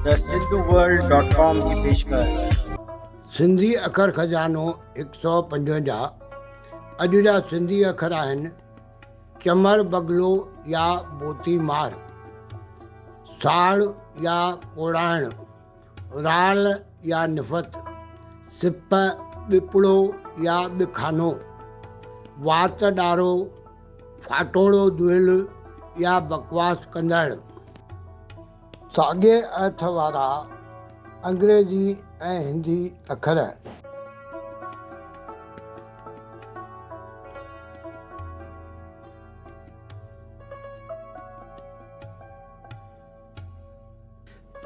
The Sindhu world dot com جي پيشڪش. سنڌي اکر خزانو 155، اڄ جا سنڌي اکر آهن، چمر بگلو يا بوتي مار، ساڙ يا ڪوڙائڻ، رال يا نفت، سپ، ٻپڙو يا ٻکانو، وات ڏارو، ڦاٽوڙو دهل يا بڪواس ڪندڙ. ساڳئي ارٿ وارا انگريزي ۽ هندي اکر.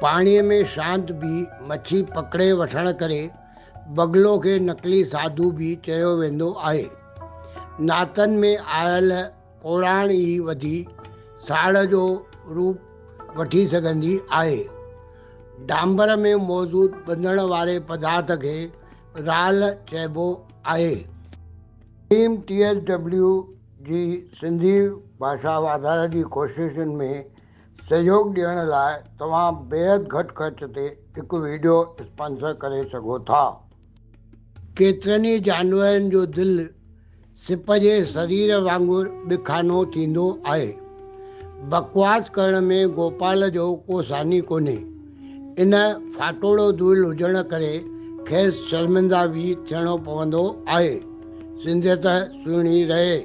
پاڻيء ۾ شانت بيهي مڇي پڪڙي وٺڻ ڪري بگلو کي نقلي ساڌو به چيو ويندو آهي. ناتن ۾ آيل ڪوڙاڻ ئي وڌي ساڙ جو روپ وٺي سگهندي آهي. ڊامبر ۾ موجود ٻنڌڻ واري پدارٿ کي رال چئبو آهي. ٽيم ٽي ايس ڊبليو جي سنڌي ڀاشا واڌاري جي ڪوششن ۾ سهيوڳ ڏيڻ لاء توهان بيحد گهٽ خرچ تي هڪ وڊيو اسپانسر ڪري سگهو ٿا. ڪيترن ئي جانورن جو دل سپ جي سرير وانگر ٻکانو ٿيندو آهي. بڪواس ڪرڻ ۾ گوپال جو ڪو ثاني ڪونهي. ان ڦاٽوڙو دل هجڻ ڪري کيس شرمنده به ٿيڻو پوندو آهي. سنڌيت سهڻي رهي.